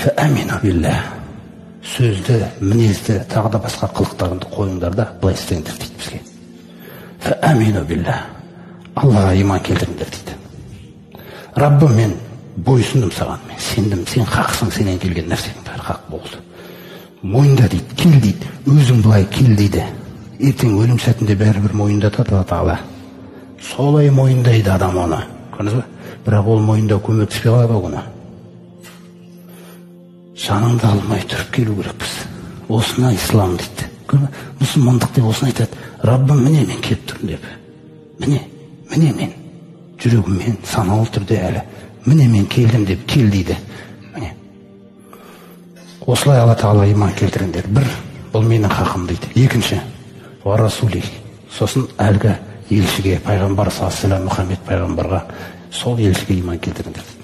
Фәәмину билләһ. Сөзді, мінезді, тағы да басқа қылықтарыңды қойыңдар да былай істеңдер дейді бізге. Фәәмину билләһ. Аллаға иман келтіріңдер дейді. Раббым, мен бойсұндым саған, мен сендім, сен хақсың, сенен келген нәрсенің бәрі хақ болды. Мойында дейді, кел дейді, өзің былай кел дейді. Ертең өлім сәтінде бәрібір мойындатады Алла Тағала. Солай мойындайды адам оны. Көрдіңіз бе? Бірақ ол мойындау көмектеспей қалады ол күні. Жаныңды алмай тұрып келу керекпіз. Осыны ислам дейді. Көрдің бе? Мұсылмандық деп осыны айтады. Раббым, міне мен келіп тұрмын деп. Міне, міне мен жүрегіммен саналы түрде әлі міне мен келдім деп кел дейді. Міне. Осылай Алла Тағала иман келтіріңдер. Бір, бұл менің хақым дейді. Екінші, уа расули. Сосын әлгі елшіге, пайғамбар саллаллаху алейхи вассалам, Мұхаммед пайғамбарға, сол елшіге иман келтіріңдер.